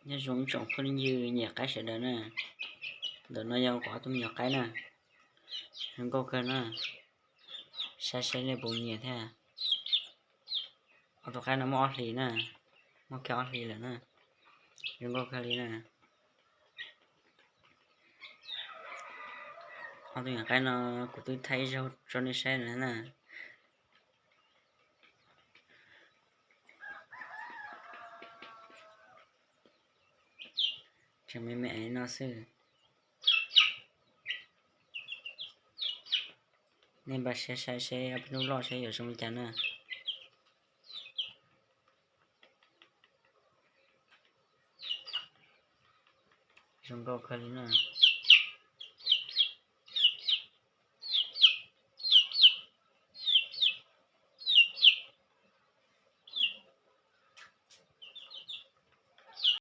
Nyob zoo tsoom phooj ywg nyiam qaib sawv daws na. Ntawm no yog kuv ob tug me nyuam qaib na. Zoo nkauj kawg na. Saib seb nej puas nyiam thiab. Ob tug qaib no muaj ob hlis na, muaj kiag ob hlis lawm na. Zoo nkauj kawg li na. Ob tug me nyuam qaib no kuv twb thaij ib zaug rau nej saib lawm na. Tseem me me no xwb. Nej npaj siab saib seb ob peb hnub loj seb yuav zoo li cas na. Zoo nkauj kawg li na.